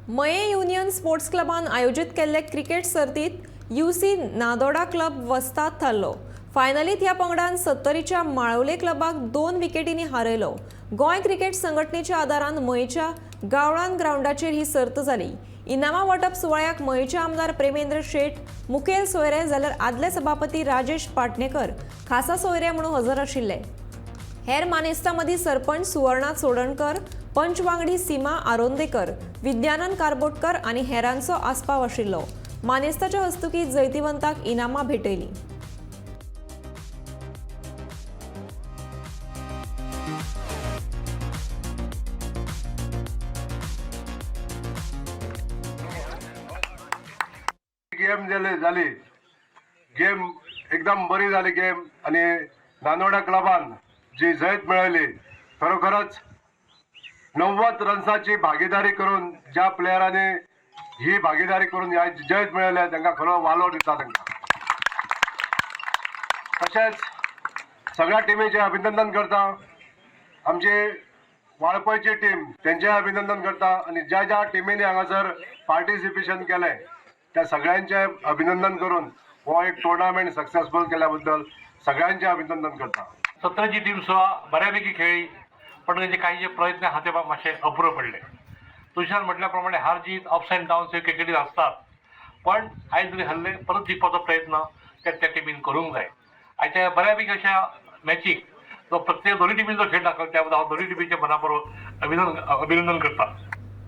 मये union sports क्लबान आयोजीत केल्ले क्रिकेट सर्तीत यूसी नादोडा क्लब वस्ताद थारलो. फायनलीत ह्या पंगडान सत्तरीच्या माळवले क्लबाक 2 विकेटींनी हारयलो. गोंय क्रिकेट संघटनेच्या आदारान मयेच्या गावळान ग्रावंडाचेर ही सर्त जाली. इनामां वांटप सुवाळ्याक मयेचे आमदार प्रेमेंद्र शेट मुखेल सोयरे, जाल्यार आदले सभापती राजेश पाटणेकर खासा सोयरे म्हणून हजर आशिल्ले. हेर मानेस्तां मदीं सरपंच सुवर्णा चोडणकर, पंच वांगडी सीमा आरोंदेकर, विद्यानंद कारबोटकर आनी हेरांचो आस्पाव आशिल्लो. मानेस्ताच्या हस्तुकीं जैतिवंताक इनामां भेटयलीं. गेम जाली जाली, गेम एकदम बरी झाली गेम आणि नानोडा क्लबान जी जैत मिळवली, खरोखरच 90 रन्साची भागीदारी करून ज्या प्लेयरांनी ही भागीदारी करून ह्या जैत मिळवल्या, तांकां खरो वालोर दिता तांकां. तशेंच सगळ्या टिमीचें अभिनंदन करता. आमची वाळपयची टीम, तेंचें अभिनंदन करता आनी ज्या ज्या टिमींनी हांगासर पार्टिसिपेशन केलें, त्या सगळ्यांचें अभिनंदन करून हो एक टुर्नामेंट सक्सेसफूल केल्या बद्दल सगळ्यांचें अभिनंदन करता. सत्तरीची टीम सुद्धा बऱ्यापैकी खेळली, पण त्यांचे काही जे प्रयत्न आहा ते मातशे अपुरे पडले. तुषार म्हटल्याप्रमाणे हार जीत, अप्स अँड डाऊन्स हे क्रिकेटीत असतात, पण आयज जरी हरले, परत जिखपाचो प्रयत्न त्या त्या टिमीन करूंक जाय. आयच्या बऱ्यापैकी अशा मॅचीक जो प्रत्येक दोन्ही टिमींचो खेळ दाखयलो, त्या बद्दल हांव दोन्ही टिमीचे मनापूर्वक अभिनंदन अभिनंदन करता.